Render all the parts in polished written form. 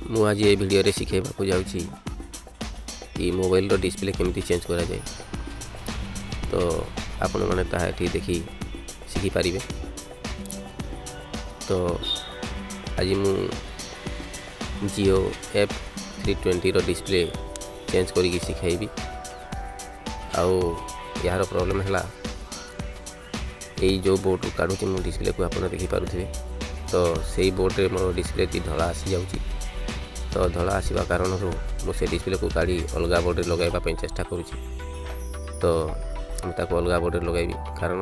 ମୁଁ ଆଜି ଏ ଭିଡ଼ିଓରେ ଶିଖାଇବାକୁ ଯାଉଛି କି ମୋବାଇଲର ଡିସପ୍ଲେ କେମିତି ଚେଞ୍ଜ କରାଯାଏ। ତ ଆପଣମାନେ ତାହା ଏଠି ଦେଖି ଶିଖିପାରିବେ। ତ ଆଜି ମୁଁ ଜିଓ ଏଫ୍ 320ର ଡିସପ୍ଲେ ଚେଞ୍ଜ କରିକି ଶିଖାଇବି। ଆଉ ଏହାର ପ୍ରୋବ୍ଲେମ୍ ହେଲା, ଏଇ ଯେଉଁ ବୋର୍ଡ଼ରୁ କାଢ଼ୁଛି ମୁଁ ଡିସପ୍ଲେକୁ, ଆପଣ ଦେଖିପାରୁଥିବେ। ତ ସେଇ ବୋର୍ଡ଼ରେ ମୋର ଡିସପ୍ଲେଟି ଧଳା ଆସିଯାଉଛି। ତ ଧଳା ଆସିବା କାରଣରୁ ମୁଁ ସେ ଡିସପ୍ଲେକୁ କାଢ଼ି ଅଲଗା ବୋର୍ଡ଼ରେ ଲଗାଇବା ପାଇଁ ଚେଷ୍ଟା କରୁଛି। ତ ମୁଁ ତାକୁ ଅଲଗା ବୋର୍ଡ଼ରେ ଲଗାଇବି, କାରଣ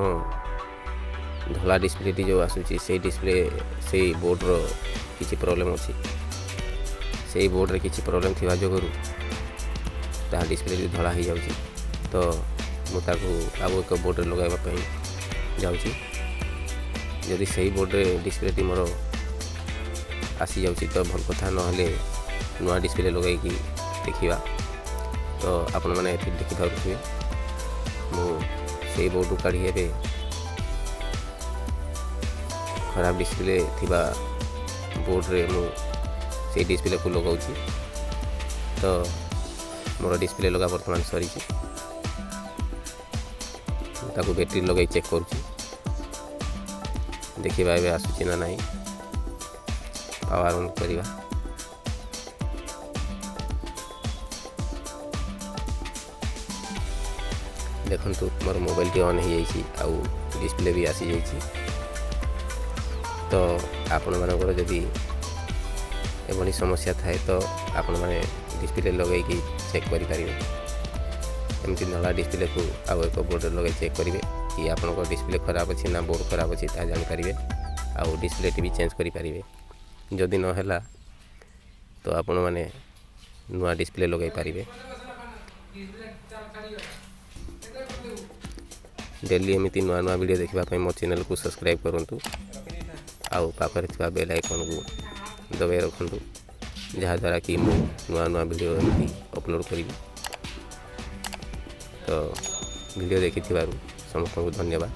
ଧଳା ଡିସପ୍ଲେଟି ଯେଉଁ ଆସୁଛି, ସେଇ ଡିସପ୍ଲେ, ସେଇ ବୋର୍ଡ଼ର କିଛି ପ୍ରୋବ୍ଲେମ୍ ଅଛି। ସେଇ ବୋର୍ଡ଼ରେ କିଛି ପ୍ରୋବ୍ଲେମ୍ ଥିବା ଯୋଗୁଁ ତାହା ଡିସପ୍ଲେଟି ଧଳା ହେଇଯାଉଛି। ତ ମୁଁ ତାକୁ ଆଉ ଏକ ବୋର୍ଡ଼ରେ ଲଗାଇବା ପାଇଁ ଯାଉଛି। ଯଦି ସେଇ ବୋର୍ଡ଼ରେ ଡିସପ୍ଲେଟି ମୋର ଆସିଯାଉଛି ତ ଭଲ କଥା, ନହେଲେ ନୂଆ ଡିସପ୍ଲେ ଲଗାଇକି ଦେଖିବା। ତ ଆପଣମାନେ ଏଠି ଦେଖିପାରୁଥିବେ, ମୁଁ ସେଇ ବୋର୍ଡ଼ରୁ କାଢ଼ି ଏବେ ଖରାପ ଡିସପ୍ଲେ ଥିବା ବୋର୍ଡ଼ରେ ମୁଁ ସେଇ ଡିସପ୍ଲେକୁ ଲଗାଉଛି। ତ ମୋର ଡିସପ୍ଲେ ଲଗା ବର୍ତ୍ତମାନ ସରିଛି। ମୁଁ ତାକୁ ବ୍ୟାଟେରୀ ଲଗାଇ ଚେକ୍ କରୁଛି, ଦେଖିବା ଏବେ ଆସୁଛି ନା ନାହିଁ। ପାୱାର ଅନ୍ କରିବା। ଦେଖନ୍ତୁ, ମୋର ମୋବାଇଲଟି ଅନ୍ ହେଇଯାଇଛି ଆଉ ଡିସପ୍ଲେ ବି ଆସିଯାଇଛି। ତ ଆପଣମାନଙ୍କର ଯଦି ଏଭଳି ସମସ୍ୟା ଥାଏ, ତ ଆପଣମାନେ ଡିସପ୍ଲେ ଲଗାଇକି ଚେକ୍ କରିପାରିବେ। ଏମିତି ଧଳା ଡିସପ୍ଲେକୁ ଆଉ ଏକ ବୋର୍ଡ଼ରେ ଲଗାଇ ଚେକ୍ କରିବେ କି ଆପଣଙ୍କ ଡିସପ୍ଲେ ଖରାପ ଅଛି ନା ବୋର୍ଡ଼ ଖରାପ ଅଛି, ତାହା ଜାଣିପାରିବେ ଆଉ ଡିସପ୍ଲେଟି ବି ଚେଞ୍ଜ କରିପାରିବେ। ଯଦି ନହେଲା, ତ ଆପଣମାନେ ନୂଆ ଡିସପ୍ଲେ ଲଗାଇ ପାରିବେ। ଡେଲି ଏମିତି ନୂଆ ନୂଆ ଭିଡ଼ିଓ ଦେଖିବା ପାଇଁ ମୋ ଚ୍ୟାନେଲକୁ ସବସ୍କ୍ରାଇବ୍ କରନ୍ତୁ ଆଉ ପାଖରେ ଥିବା ବେଲ୍ ଆଇକନ୍କୁ ଦବାଇ ରଖନ୍ତୁ, ଯାହାଦ୍ୱାରା କି ମୁଁ ନୂଆ ନୂଆ ଭିଡ଼ିଓ ଏମିତି ଅପଲୋଡ଼ କରିବି। ତ ଭିଡ଼ିଓ ଦେଖିଥିବାରୁ ସମସ୍ତଙ୍କୁ ଧନ୍ୟବାଦ।